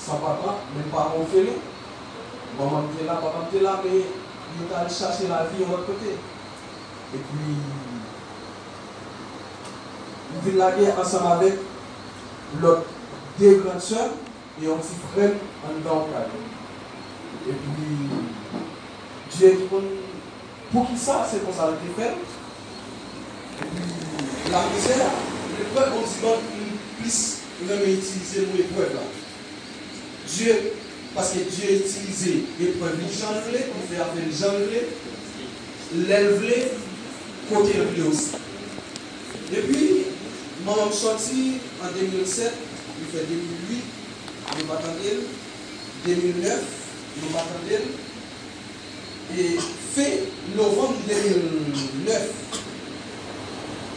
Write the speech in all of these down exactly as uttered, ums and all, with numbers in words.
San papa, menm paran ofelen. Manman m te la, papa m te la, men yo t al chache lavi yon lòt kote. Epi, m vin lage ansanm avèk lòt de grann sè m e yon ti frè m anndan yon kay. Epi, Dye ki konn poukisa se konsa l te fè l. Epi, lamizè, leprèv, on di lòt, m plis renmen itilize mo eprèv la. Dye, paske Dye itilize eprèv li jan l vle, li fè afè l jan l vle, lè l vle, kote l vle osi. Epi, manman m sòti an de mil sèt, li fè de mil uit, nou pa tande l, de mil nèf, nou pa tande l, e fen novanm de mil nèf,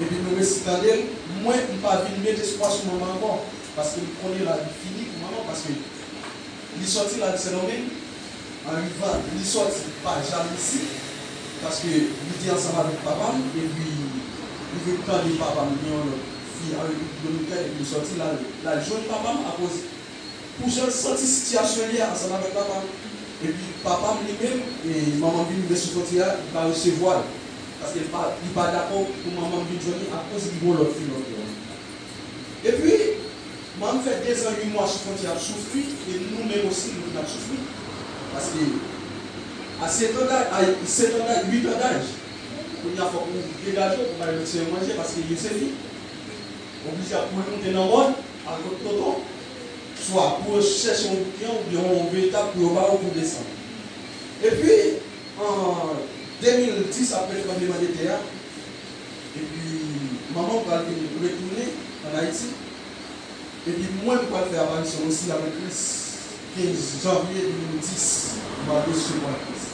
epi nou resi tande l, mwen, m pa vin met espwa sou manman ankò, paske m konnen lavi fini pou manman, paske li sòti, l al Sendomeng, an rivan, li sòti pa jalouzi, paske li te ansanm avèk papa m, epi li vin tande papa m gen yon lòt fi an Repiblik Dominikèn, epi li sòti, l al, l al jwenn papa m akoz pou jan l santi sitiyasyon li a ansanm avèk papa m. Epi papa m li menm, e manman m vin rive sou fwontyè a, li pa resevwa l. Paske li pa, li pa dakò pou manman m vin jwenn li akoz li gen yon lòt fi lòt bò a. Epi, manman m fè dezan uit mwa sou fwontyè ap soufri, e nou menm osi, nou vin ap soufri. Paske a sèt an daj, a sèt an daj, uit an daj, kounye a fòk ou degaje w pou bay lòt sè yo manje, paske yo se fi. Oblije ap kouri moute nan mòn, al kot tonton, swa pou yo chèche yon bouken oubyen yon vetab pou yo ba yo pou desann. Epi, an de mil dis, apre tranblemanntè a, epi manman m pral vin retounen ann Ayiti, epi mwen, m pral fè aparisyon m osi avèk Kris kenz janvye de mil dis, m pral resevwa Kris.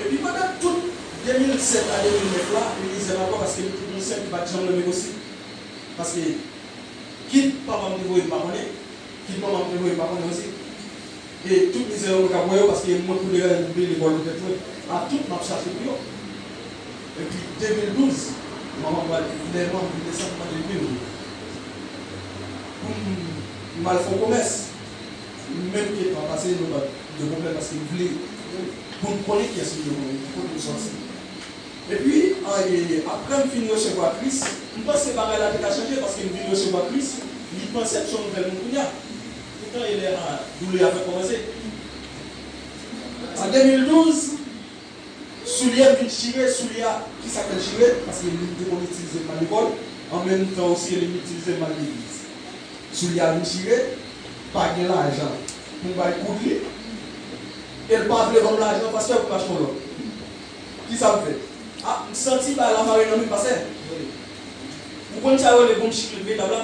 Epi pandan tout de mil sèt a de mil nèf la, li mizè m ankò paske m te gen yon sè ki pa t janm renmen m osi. Paske kit papa m te voye m pa konnen, kit manman m te voye m pa konnen osi. E tout mizè yo mwen k ap wè yo, paske mwen pou degaje m peye lekòl pou tèt mwen. A tout, m ap chache pou yo. Epi de mil douz, manman m pral, lè manman m vin desann, m mande l mil goud pou m, m al fè yon komès. Menm ke tan pase, nou pa t gen pwoblèm paske m vle pou m konnen kiyès m ye, mwen, ki kote m sòti. Epi, an, e, apre m fin resevwa Kris, m panse bagay la te ka chanje paske m vin resevwa Kris, li panse m se yon nouvèl moun kounye a. Poutan, e lè a, doulè a fèk kòmanse. An de mil douz, soulye m vin chire, soulye a, kisa k fè l chire? Paske li te konn itilize m al lekòl, an menm tan osi, li vin itilize m al legliz. Soulye a vin chire, pa gen lajan pou m bay kout li, e l pa vle ban m lajan, pastè, pou m achte yon lòt. Kisa m fè? A, m santi bagay la mare nan men m, pastè. Ou konn sa yo rele gonm chik vetab la?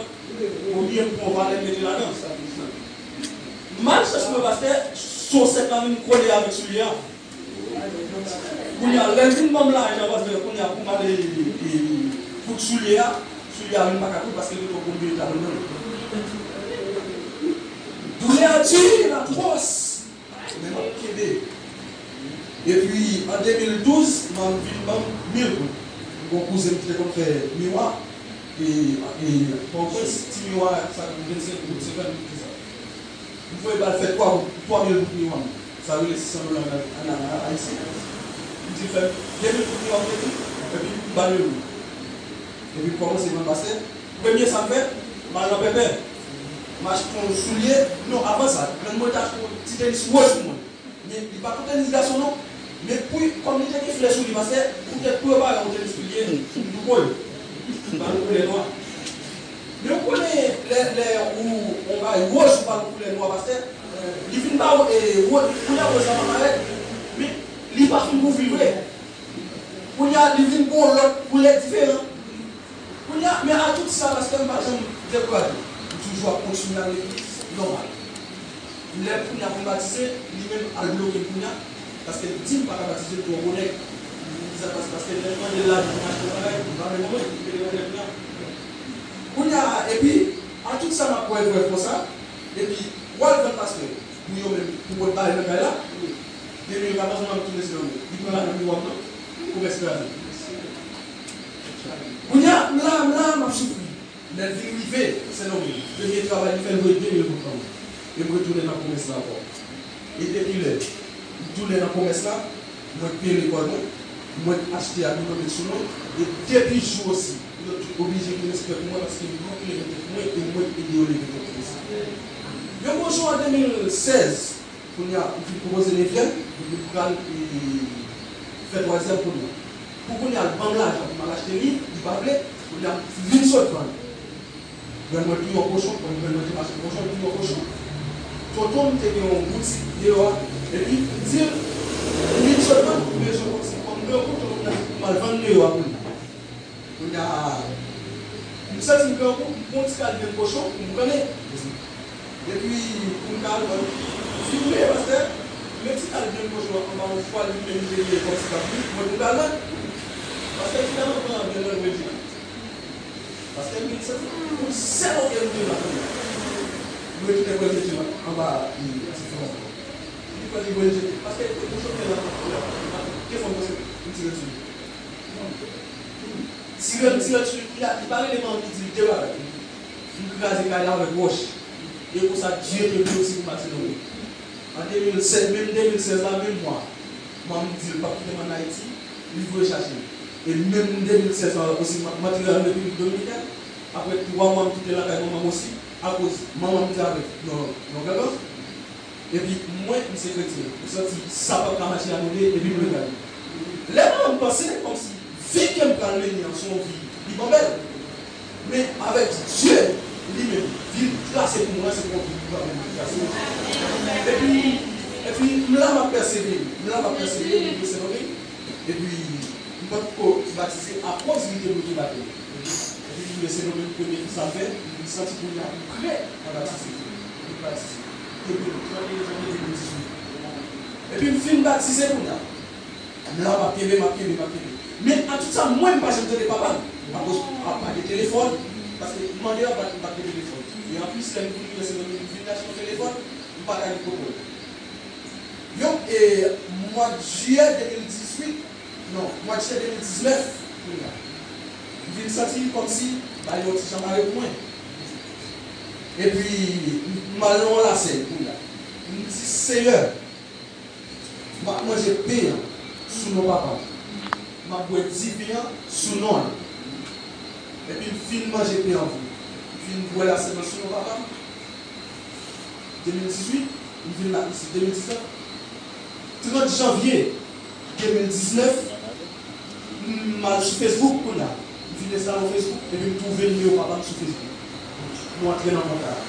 Ou byen pran yon valè mete ladan. Malchans mwen, pastè, sosèt la vin kole avèk soulye a. Kounye a, lè l vin ban m lajan, pastè, kounye a, pou m ale, e, e, kout soulye a, soulye a vin pa ka kout paske li twò gon vetab nan men l. Doulè a di, l atwòs. Men m ap kenbe. Epi, an de mil douz, manman m vin ban m mil goud. M gen yon kouzen m ki te konn fè miwa. E, e, Pòtoprens, ti miwa, sa, vennsenk goud, senkant goud, konsa. M voye ba l fè twa, twa mil goud miwa m. Sa rele sis san dola an, an, an ayisyen. M di l fè de mil goud miwa m te di, epi m ba l yon goud. Epi m kòmanse vann pastè. Premye sa m fè, m al nan Pèpè. M achte yon soulye. Non, avan sa, grann mwen te achte yon ti tenis wòz pou mwen. Men li pa t yon tenis gason non. Men pou, kòm li te gen flè sou li, pastè, poutèt pou yo pa wè yon tenis pou li ye, m douko l. M ba l yon koulè nwa. Men ou konnen lè, lè ou, ou bay wòz, ou ba l yon koulè nwa, pastè, li vin ba ou, e, wòz, koulè wòz la pa parèt, men li pa fin kouvri vre. Kounye a, li vin gon lòt koulè diferan. Kounye a, men a tout sa, pastè, m pa janm dekouraje. M toujou ap kontinye al legliz, nòmal. Lè kounye a pou m batize, li menm al bloke m kounye a, paske l di m pa ka batize, l twò gwo nèg. M di sa pas-, paske lè m mande l lajan pou m achte yon bagay, li pa vle ban mwen, li vle manje kounye a. Kounye a, epi, a tout sa m ap wè vrè konsa, epi, w al vann pastè, pou yo menm, pou pot bagay nan kay la, de mil katòz, mwen tounen se nan mwen. Li pran lajan pou wòm nan, komès kraze. Kounye a, m la, m la, m ap soufri. Lè l vin rive Sendomeng, premye travay li fè, l voye de mil goud ban mwen. E m retounen nan komès la ankò. E depi lè m tounen nan komès la, mwen peye lekòl mwen, mwen achte abiman met sou mwen, e depi jou osi, yo tout oblije gen respè pou mwen paske m leve tèt mwen e mwen ede yo leve tèt yo osi. Yon bon jou an de mil sèz, kounye a, m fin konpoze nevyèm, epi m pral, e, fè twazyèm kounye a. Pou kounye a, l ban m lajan pou m al achte liv, li pa vle, kounye a, m vin sot vann. Grann mwen touye yon kochon, grann mwen te mache kochon, li touye yon kochon. Tonton m te gen yon boutik deyò a, epi m di l, m vin sot vann, m bezwen kòmsi kòm grangou, tonton m nan di pou m al vann deyò a pou li. Kounye a, m santi m grangou, m pran yon ti kal grenn kochon pou m kanne. Epi, pou m ka al vann, m fin veye pastè, men ti kal grenn kochon an anba yon fwa li menm li te ye kòmsi l ap bouyi, mwen pou m ka al vann. Pastè finalman pran grenn nan l mete. Paske m vin santi yon sèl odè m te nan kounye a. Mwen ki te pral mete l anba ti fon ankò. Li pral li voye l jete. Paske te kochon te la, te fon konsa, m tire l sou li. Tire l, tire l sou li, li pa rele m anvi di l de bagay. M kraze kay la avèk wòch. E konsa, Dye te bloti pou m al Sendomeng. An de mil sèz, menm de mil sèz la, menm mwa, manman m di l p ap kite m ann Ayiti, li voye chache m. E menm de mil sèz la osi, m ap, m antre an Repiblik Dominikèn. Apre twa mwa, m kite lakay manman m osi, akoz manman m te avèk yon, yon gangan. Epi mwen, m se kretyen. M santi sa p ap ka mache a nou de, epi m regrèt. Lè manman m panse kòmsi vi ke m pral mennen an se yon vi li pa bèl. Men avèk Dye li menm, vi l trase pou mwen, se pou yon vi li pa menm li trase. Epi, epi m la m ap pèsevere, m la m ap pèsevere, m rive Sendomeng. Epi, m pa t ko batize akoz li te bloke batèm. Epi, m rive Sendomeng, premye kou sa m fè, m santi kounye a m prè a batize. M batize. Depi trannteyen janvye de mil dizuit. Epi, m fin batize kounye a. M la, m ap kenbe, m ap kenbe, m ap kenbe. Men, an tout sa, mwen, m pa janm tande papa m. Akoz, a, pa gen telefòn, paske m mande anba, m pa t gen telefòn. E anplis, lè m vin rive Sendomeng, m vin achte yon telefòn, m pa t gen kòb. Yon, e, mwa jiyè de mil dizuit, non, mwa jiyè de mil diznèf, kounye a, m vin santi kòmsi bagay yo ti jan mare pou mwen. Epi, m al nan yon lasèy kounye a. M di, Seyè, m ap manje pen an sou non papa m. M ap bwè diven an sou non l. Epi m fin manje pen an vre. M fin bwè lasèn nan sou non papa m. De mil dizuit, m vin la isi de mil diznèf. Trant janvye de mil diznèf, m al sou Facebook kounye a. M vin enstale yon Facebook, epi m twouve nimewo papa m sou Facebook. Nou antre nan kontak.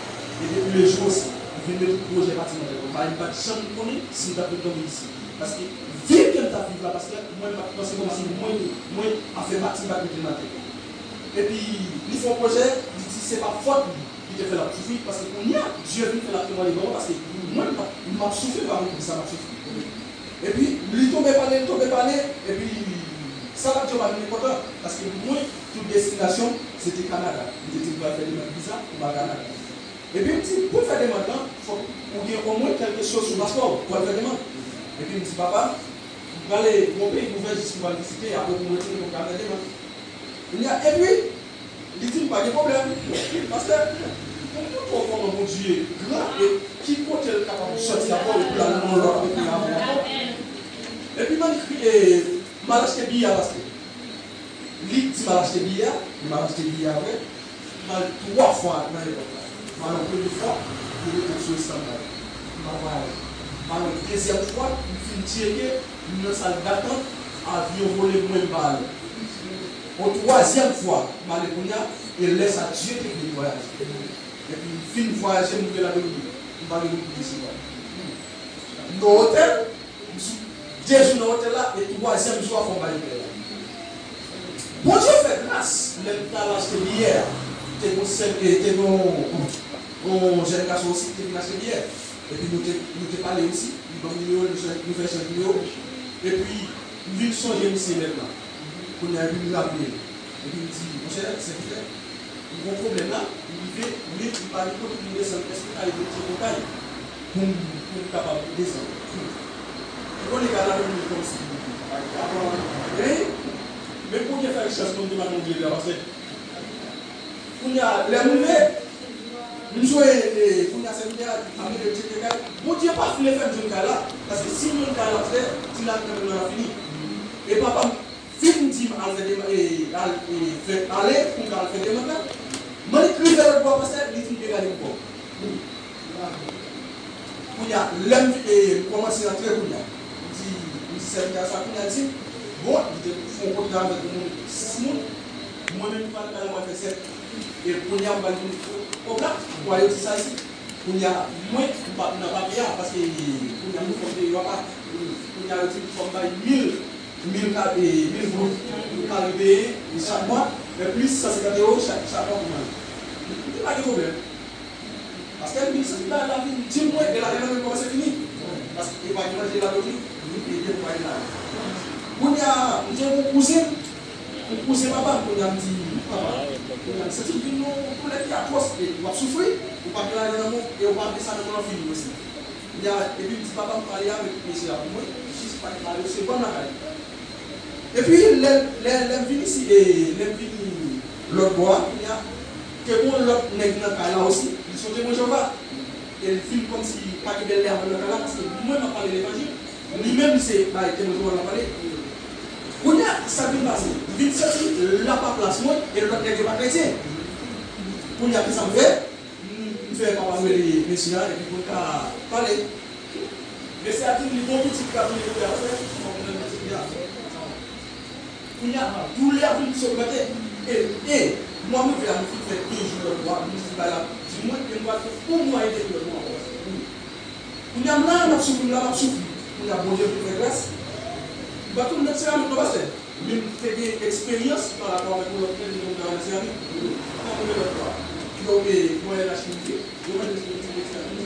E depi lejou osi, m vin met tout pwojè pati nan tèt mwen. Bagay m pa t janm konnen si m t ap vin tonbe isi. Paske vi ke m t ap viv la, pastè, mwen m pa t panse kòmsi mwen, mwen, afè pati m pa t mete nan tèt mwen. Epi, li fè yon pwojè, li di se pa fòt li ki te fè l ap soufri, paske kounye a, Dye vin fè l ap temwaye ban mwen, paske mwen, m ap, m ap soufri, m pa konn poukisa m ap soufri. Epi, li tonbe pale, li tonbe pale, epi, sa l ap di yo pa vin enpòtan, paske mwen, tout destinasyon m, se te Kanada. M te di m pral fè demande viza pou m al Kanada. Epi, m di, pou m fè demande lan, fòk ou gen omwen kèlke choz sou paspò w pou w al fè demande. Epi, m di, papa, m prale yon peyi m ouvè jis pou m al vizite, apre pou m retounen pou m ka fè demande. Kounye a, epi, li di m pa gen pwoblèm. Pastè, pou m montre w kòman Bondye gran e ki kote l kapab sòti avè w epi l al nan yon lòt peyi avè w ankò. Epi m ann kri-, e, m al achte biyè a, pastè. Li di m al achte biyè a, m al achte biyè a vre. M al twa fwa nan epòt la. M al yon premye fwa, yo mete m sou estandbay. M pa vwayaje. M al yon dezyèm fwa, m fin tcheke, m nan sal datant, avyon vole mwen m pa ale. Yon twazyèm fwa, m ale kounye a, e lè sa Dye te vle m vwayaje. Epi m fin vwayaje, m rive Ladominik. M pa gen moun pou resevwa m. Nan otèl, m sou de jou nan otèl la, e twazyèm jou a fò m bay otèl la. Bondye fè gras, lè m t al achte biyè a, te gon sè, e, te gon yon jèn gason osi ki te vin achte biyè. Epi nou te, nou te pale osi, li ban m nimewo l, nou fè, nou fè echanj nimewo. Epi, m vin sonje misye lè m nan. Kounye a, epi m raple l. Epi m di, monchè, sèvitè, m gon pwoblèm la, m rive, men m pa gen kote pou m desann. Èske w ka ede m tcheke yon kay pou m, pou m kapab desann? Ou konnen kay la menm li kòmsi. Wi, men Bondye fè chans, mwen m te pa nan Bondye la, paske kounye a, lè m rive, M jwe, e, kounye a, se kounye a, m ap rete tcheke kay. Bondye pa vle fè m jwenn kay la. Paske si m jwenn kay la, se ti lavi nan men m nan fini. E papa m fin di m al fè dema-, e, al, e, fè, ale pou m ka al fè demann la. M annik rive lòt bò, pastè, li di m degade m kò. Kounye a, lè m, e, m kòmanse antre kounye a. M di, m di sèvitè sa kounye a, di, bon, li te fè yon kontra avèk yon moun, sis moun. Mwen menm, m pral, pral, mwen fè sèt. E kounye a, m pral vin kòb la, pou ale di sa isi. Kounye a, mwen, m pa t nan papye a, paske kounye a, nou fòm deyò a pa. Kounye a, yo di m fò m bay mil, mil ka-, e, mil goud pou karibeyen, e chak mwa, men plis san senkant ewo chak, chak mwa pou manje. M di pa gen pwoblèm. Paske m vin santi bagay la vin di mwen, e lajan nan men m kòmanse fini. Paske e pa gen manje la tou, e gen pou pa gen lajan. Kounye a, m te gen yon kouzen, yon kouzen papa m, kounye a m di, papa, kounye a m santi m vin yon doulè ki atwòs, e w ap soufri, ou pa gen lajan nan men w, e ou pa gen sa nan men w, w ap fini osi. Kounye a, epi m di papa m pale avèk mesye a pou mwen, jis pa gen lajan, se ban m lakay. Epi lè, lè, lè m vin isi, e, lè m vin lòt bò a, kounye a, te gon lòt nèg nan kay la osi, li se yon Temwen Jewova. E l vin kòmsi pa gen bèl lè avè m nan kay la, paske mwen m ap pale levanjil, li menm li se bay Temwen Jewova l ap pale. Kounye a, sa k vin pase, m vin santi l ap a plas mwen, e lòt nèg yo pa kretyen. Kounye a, kisa m fè? M, m fè papa m rele mesye a, epi pou n ka pale. Mesye a di m li gon pitit k ap vini kounye a, ou wè, fòk mwen mete kounye a. Kounye a, doulè a vin plis ogmante. E, e, mwa m rive a, m fin fè kenz jou lòt bò a, m di bagay la di mwen, e m pral fè yon mwa edmi lòt bò a. Kounye a, m la, m ap soufri, m la, m ap soufri. Kounye a, Bondye vin fè gras. M pa tou m nan seramik non, pastè. Men m te gen eksperyans pa rapò avèk yon lòt nèg, nou te travay nan seramik. Nan yon lòt bò a. Yo, e, mwen L H M T, yo mande si m te gen seramik.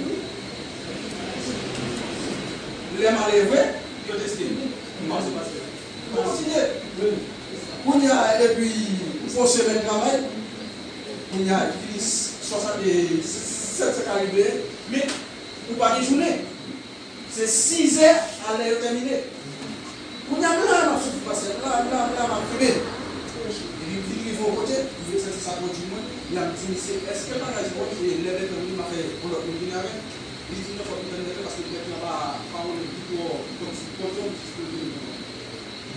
Lè m ale vre, yo teste m. M pase, pastè. M kontinye. Kounye a, epi, m fè yon semèn travay. Kounye a, fini swasant, e, sèt san karibeyen. Men, ou pa gen jounen. Se sizè a lè yo tèmine. Kounye a, m la, m ap soufri, pastè. M la, m la, m la, m ap kenbe. Epi, m vin rive yon kote, m vin santi sa twò di mwen. Epi, m di misye, èske bagay sa yo, e lè mèt lan vini, m a fè yon lòt moun vini avè m? Li di m non, fòk m tann mèt lan, paske mèt lan pa, pa konnen li twò, twò, twò, twò, jis pou l vini.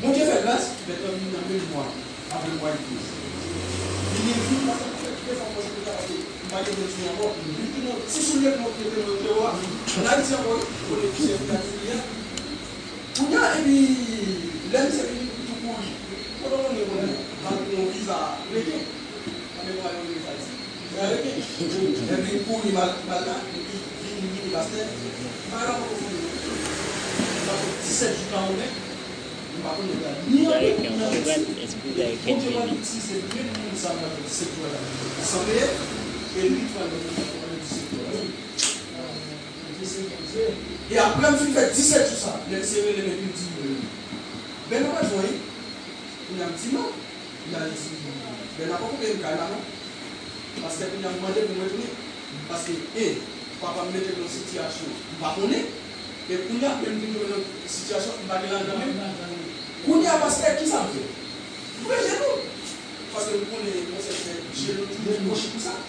Bondye fè gras, mèt lan vini nan menm mwa, apre mwa edmi. Vini, vini, paske m fè de fwa m pran sekreta, paske m pa gen dwèt sou li ankò. Vin tounen ti soulye pou mwen mete nan zero a. Ann Ayiti ankò, wi, kote chèf la di li a. Kounye a, epi, lè misye vini, li tou kouri. Kote w konnen, konnen, malgre yon viza rete, anben mwen al yon viza isi. Epi kouri m al, m al la, epi vini, vini pastè. Bagay la poko fini non. Sa fè disèt jou Kawonnen, m pa konn nèg la ni antre ni an soti. Bondye pral itilize menm moun sa pral fè disèt jou la, san peye, e li pral ban nou disèt jou la. E apre m fin fè disèt jou sa, lè misye rele m epi l di, Bèna pa t bon, wi. Kounye a m di non. Kounye a li di, Bèna poko peye m kay la non. Pastè, kounye a m mande pou m retounen. Paske, e, papa m mete m nan sitiyasyon m pa konnen. E kounye a, menm vin tonbe nan sitiyasyon m pa gen lajan menm. Kounye a, pastè, kisa m fè? M plonje nou. Paske m konnen konsèy fè jenou toujou pwoche pou sa.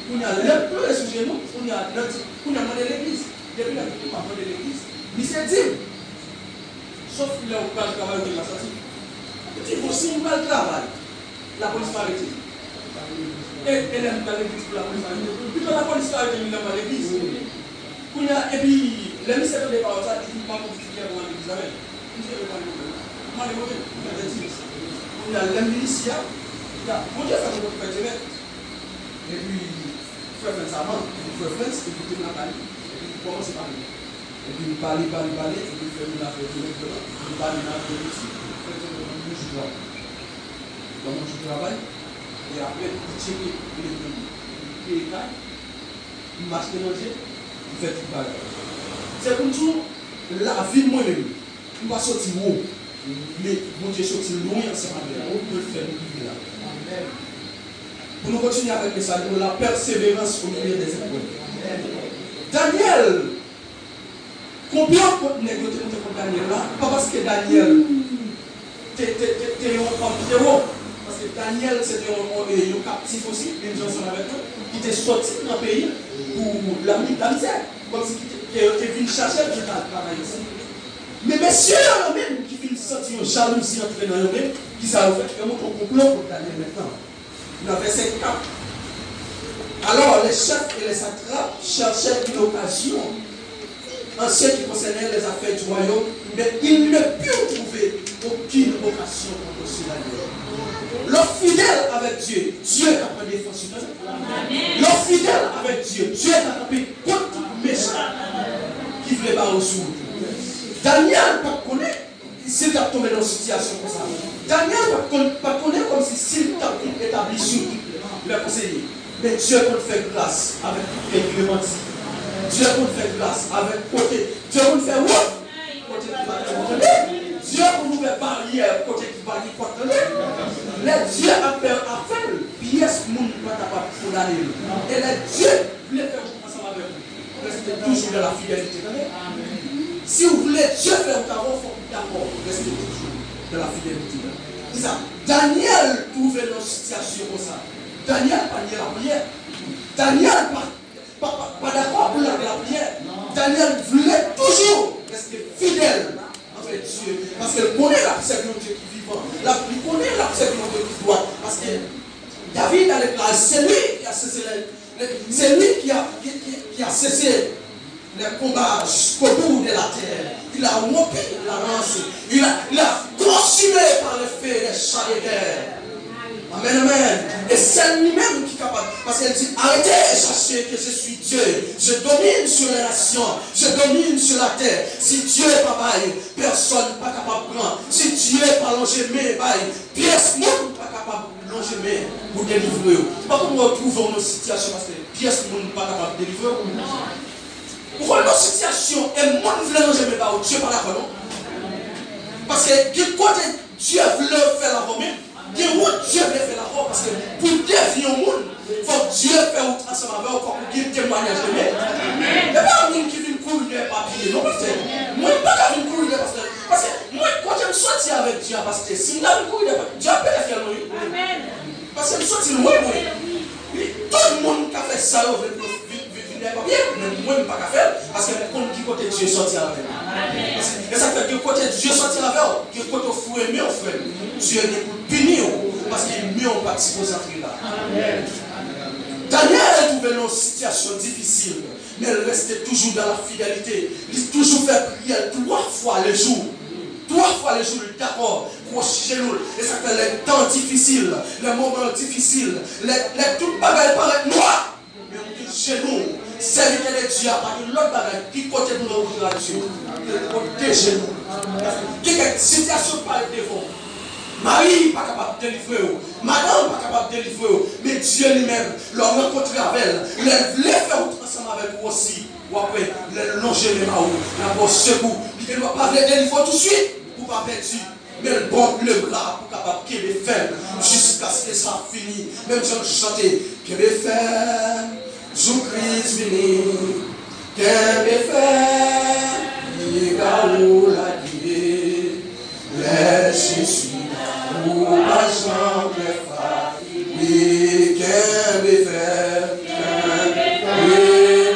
Kounye a, lè m plonje sou jenou, kounye a, nan ti, kounye a, m mande legliz. Depi lè m mande legliz, misye di m, Sof lè w pral travay, ou gen dwa sòti. Li di, bon, si m pral travay, lapolis pa arete m. E, e lè m pral legliz pou lapolis pa arete m? Pito lapolis pa arete m, lè m pral legliz. Kounye a, epi, lè misye tande pawòl sa, li di, m pa konn si lè pou al legliz avè l. M di, e pa gen pwoblèm. M ale mwen menm, m fè tèt di. Kounye a, lè m vin isi a, Bondye fè m konn fè dye nèt. Epi, frè Frantz avan, epi frè Frantz, epi te m lakay li, epi li kòmanse pale. Epi m pale, pale, pale, epi l fè moun la fè dirèk devan. M pale nan dirèk isi, fè dirèk devan, yon jou travay. Kòman jou travay? E apre, li tcheke, li vin, li peye kay, m achte manje, m fè tout bagay. Se pou m di w, lavi m mwen menm, m pa soti wo, men Bondye soti lwen ansanm avè m pou l fè m rive la. Pou nou kontinye avèk mesaj nou, la persévérance au milieu des épreuves. Danyèl, konbyen kont nèg yo te monte kont Danyèl la, pa paske Danyèl te, te, te, te yon òm ki te wo, paske Danyèl se te yon, yon, yon kaptif osi, menm jan ansanm avèk nou, ki te sòti nan peyi pou lami-, lamizè. Kòmsi ki te, ke yo te vin chache l, yo te al travay ansanm. Men mesye yo, yo menm, ki vin santi yon jalouzi antre nan yo menm, kisa yo fè? Yo monte yon konplo kont Danyèl mentnan. Nan vèsè kat, alors les chefs et les satrapes cherchèrent une occasion en ce qui concernait les affaires du royaume, mais ils ne purent trouver aucune occasion contre cela. Lè w fidèl avèk Dye, Dye ka pran defans ou, tande. Lè w fidèl avèk Dye, Dye ka kanpe kont tout mechan ki vle ba ou sou wout. Danyèl pa t konnen si l t ap tonbe nan yon sitiyasyon konsa. Danyèl pa t konn, pa t konnen kòmsi si l t ap vin etabli sou wout lè konseye. Men Dye konn fè gras avèk kè ki repanti. Dye konn fè gras avèk kote. Dye konn fè wout kote ki pa gen wout, tande. Dye konn ouvè baryè kote ki pa gen pòt, tande. Lè Dye ap fè afè l, pyès moun pa kapab kondane l. E lè Dye vle fè wout ansanm avèk ou, reste toujours dans la fidélité, tande. Si w vle Dye fè wout avè w, fòk ou dakò reste toujours dans la fidélité. Kisa? Danyèl twouve l nan yon sitiyasyon konsa. Danyèl pa nye lapriyè. Danyèl pa, pa, pa, pa dakò pou l lage lapriyè. Danyèl vle toujou reste fidèl anvè Dye, paske l konnen l ap sèvi yon Dye ki vivan. L ap, li konnen l ap sèvi yon Dye ki dwat, paske David a deklare, c'est lui qui a cessé les, les, c'est lui qui a, qui, qui, qui a cessé les combats jusqu'au bout de la terre. Il a rompu la lance. Il a, il a consumé par le feu les chars de guerre. Amen, amen. E sèl li menm ki kapab. Paske l di, arrêtez et sachez que je suis Dieu. Je domine sur les nations. Je domine sur la terre. Si Dye pa bay, pèsonn pa kapab pran. Si Dye pa lonje men bay, pyès moun pa kapab lonje men pou delivre w. Ou pa konn wè w twouve w nan sitiyasyon paske pyès moun pa kapab delivre w. Ou konn nan sitiyasyon e moun vle lonje men ba ou, Dye pa dakò non. Paske gen kote Dye vle fè l avè w menm, gen wout Dye vle fè l avè w, paske pou devye yon moun, fòk Dye fè wout ansanm avè w, fòk ou gen temwayaj de men. E pa moun ki vin kouri dèyè papye non, pastè. Mwen m pa ka vin kouri dèyè pastè. Paske mwen, kote m soti avèk Dye a, pastè, si m ta vin kouri dèyè pastè, Dye ap pete fyèl mwen, wi. Paske m soti lwen, mwen. Wi, tout moun ka fè sa yo vle pou yo vin, vin, vin dèyè papye, men mwen, m pa ka fè l, paske m konn ki kote Dye soti avè m. Paske, e sa k fè, gen kote Dye soti avè w, gen kote w foure men w, frè m. Dye gen pou l pini w, paske men w pa t sipoze antre la. Danyèl twouve l nan yon sitiyasyon difisil. Men l reste toujou dans la fidélité. Li toujou fè priyè l twa fwa le jou. Twa fwa le jou, li dakò, kwochi jenou l. E sa k fè lè tan difisil, lè moman yo difisil, lè, lè tout bagay parèt nwa, men ou gen jenou w. Sèvitè de Dye a pa gen lòt bagay ki kote pou nou rankontre ak Dye. Ke kote jenou w. Gen kèk sitiyasyon k parèt devan w. Mari pa kapab delivre w. Madanm pa kapab delivre w. Men Dye li menm, lè w rankontre avè l, lè l vle fè wout ansanm avèk ou osi, w ap wè, lè l lonje men ba ou, l ap ba w sekou. Li gendwa pa vle delivre w touswit pou w pa pèdi, men l ba w lebra pou w kapab kenbe fèm jiskaske sa fini. Menm jan l chante, kenbe fèm, jou Kris vini. Kenbe fèm, piga ou lage. Lè Jezi la, ou pa janm fatige. Kenbe fèm, kenbe fèm, wi,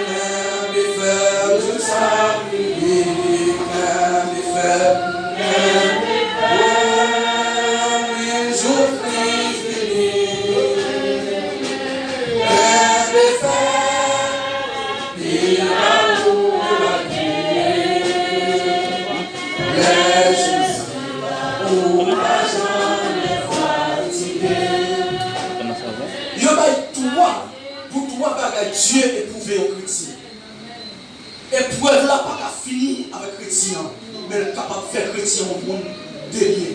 kenbe fèm, jou sa fini. Kenbe fèm, kenbe fèm, wi, jou Kris vini. Kenbe fèm. Yo bay twa, pou twa bagay Dye epwouve yon kretyen. Eprèv la pa ka fini avèk kretyen an, men l kapab fè kretyen an yon moun de byen.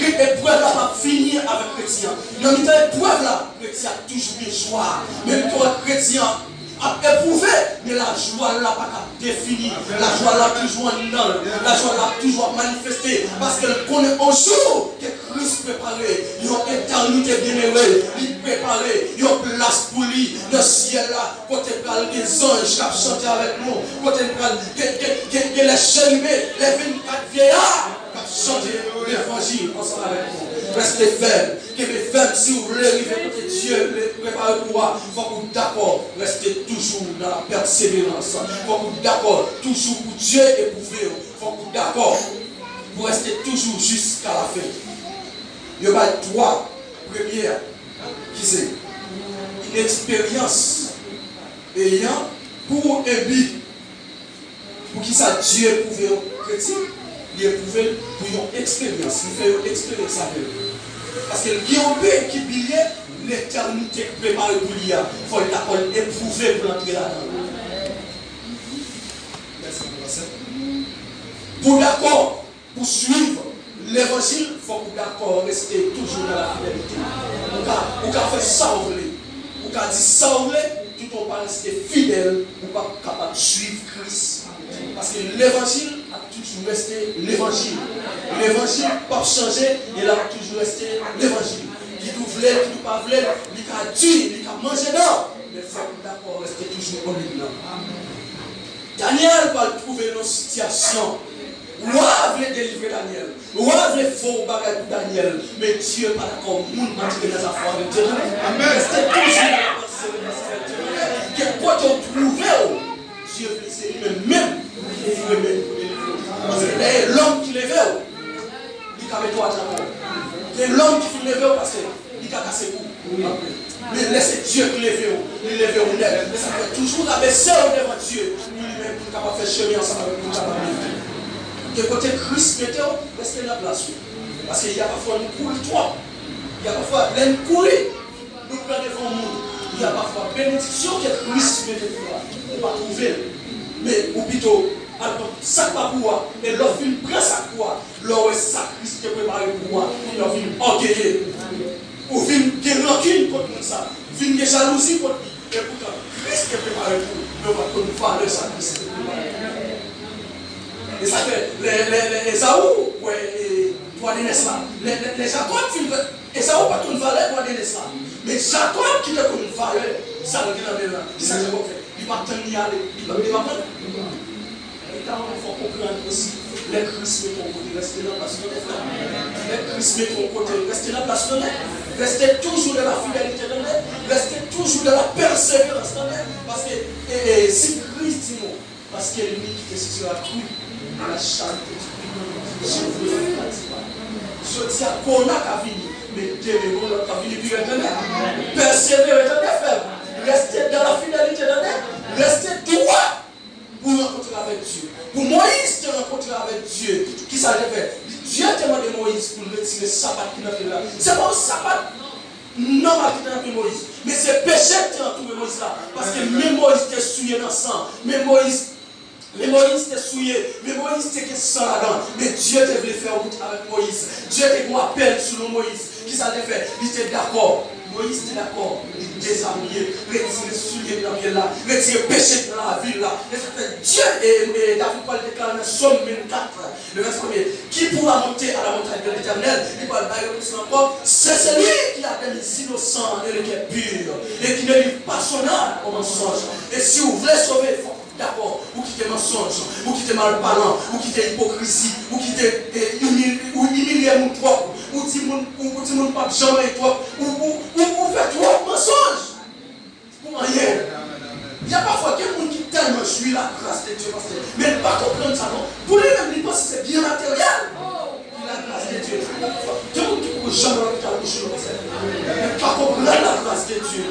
Eprèv la p ap fini avèk kretyen an. Nan mitan eprèv la, kretyen an ap toujou gen jwa. Men ou ka wè kretyen an ap epwouve, men lajwa l la pa ka defini. Lajwa l la toujou anndan l. Lajwa l la toujou ap manifeste. Paske l konnen yon jou ke Kris prepare yon etènite byenere. Li prepare yon plas pou li nan syèl la. Kote pral gen zanj k ap chante avèk nou. Kote n pral gen, gen, gen, gen lè cheriben, lè vennkat vyeya k ap chante levanjil ansanm avèk nou. Reste fèm. Kenbe fèm, si w vle rive kote Dye vle prepare pou ou a, fòk ou dakò reste toujours dans la persévérance. Fòk ou dakò toujours pou Dye epwouve w. Fòk ou dakò pou reste toujours jusqu'à la fin. Yo bay twa premye a, ki se une expérience ayant pour un but. Poukisa Dye epwouve yon kretyen? Li epwouve l pou yon eksperyans. Li fè yon eksperyans avè l. Paske l gen yon bi ki bliye, letènite k prepare pou li a. Fò l dakò l epwouve pou l antre ladan l. Pou w dakò pou swiv levanjil, fòk ou dakò reste toujours dans la fidélité. Ou ka, ou ka fè sa w vle. Ou ka di sa w vle, toutan w pa reste fidèl, ou p ap kapab swiv Kris. Paske levanjil ap toujou reste levanjil. Levanjil p ap chanje e l ap toujou reste levanjil. Kit ou vle l, kit ou pa vle l, li ka di, li ka manje dan w, men fòk ou dakò reste toujours on ligne. Danyèl pral twouve l nan sitiyasyon. Wa vle delivre Danyèl. Wa vle fè yon bagay pou Danyèl. Men Dye pa dakò moun antre nan zafè avèk Dye, tande. Reste toujou nan lapriyè, reste avèk Dye, tande. Kèlke kote w twouve w, Dye vle se li menm menm ki pou delivre w. Paske lè e lòm ki leve w, li ka mete w atè ankò. E lòm ki fin leve w, paske li ka kase kou. Men lè se Dye ki leve w, li leve w nèt. E sa fè toujou rabese w devan Dye, pou li menm, pou l kapab fè chemen ansanm avèk ou, pou l kapab leve w. Ke kote Kris mete w, reste nan plas ou. Paske y a pafwa nou kouri twòp. Y a pafwa lè n kouri, nou pran devan moun. Y a pafwa benediksyon ke Kris mete pou ou a, ou pa twouve l. Men ou pito al pran sa k pa pou ou a, e lè w fin pran sa k pou ou a, lè w wè sa Kris te prepare pou ou a, kounye a w vin ògeye. Ou vin gen rankin kont moun sa, vin gen jalouzi kont li. Epoutan, Kris te prepare pou ou, men ou pa t konn valè sa Kris te prepare pou ou. E sa fè, lè, lè, lè Ezaou wè, e, dwa de nès la, lè, lè, lè Jakòb fin wè, Ezaou pa t konn valè dwa de nès la. Men Jakòb ki te konn valè sa l gen nan men l lan. Kisa Jakòb fè? Li pa t tann li ale, li pa, li pa pran l. Li ta renmen fè w konprann osi, lè Kris mete w kote, reste nan plas ou, tande, frè. Lè Kris mete w kote, reste nan plas ou, tande. Reste toujours dans la fidélité, tande. Reste toujours dans la persévérance, tande. Paske, e, e, si Kris di nou, parce que lui qui te sera cru à la charité du Christ, je vous le dis. Jodi a, kòwona ka vini, men demen gon lòt k ap vini pi rèd, tande. Pèsevere, tande, frè m. Reste dans la fidélité, tande. Reste droit. Pou rankontre avèk Dye. Pou Moyiz te rankontre avèk Dye, kisa l te fè? Dye te mande Moyiz pou l retire sapat ki nan pye l la. Se pa yon sapat nòmal ki te nan pye Moyiz, men se peche ki te antoure Moyiz la. Paske men Moyiz te souye nan san. Men Moyiz, men Moyiz te souye, men Moyiz te gen san ladan. Men Dye te vle fè wout avèk Moyiz. Dye te gen yon apèl sou non Moyiz. Kisa l te fè? Li te dakò. Moyiz te dakò. Li dezabiye, retire soulye nan pye l la, retire peche nan lavi l la. E sa fè Dye, e, e David pral deklare nan Sòm vennkat, le vèsè premye, qui pourra monter à la montagne de l'Éternel? Li pral bay repons lan ankò, c'est celui qui a des mains innocentes et le cœur pur, et qui ne livre pas son âme au mensonge. E si w vle sove, fòk Dakò, ou kite mansonj, ou kite malpalan, ou kite ipokrizi, ou kite, e, imil-, ou imilye moun twòp, ou di moun, ou, ou di moun p ap janm rele twòp, ou, ou, ou, ou fè twòp mansonj pou anyen. Y a pafwa gen moun ki tèlman jwi la gras de Dye, pastè, men l pa konprann sa non. Pou li menm, li panse se byen materyèl ki la gras de Dye. Gen moun ki poko janm al lopital kouche non, pastè, men pa konprann la gras de Dye.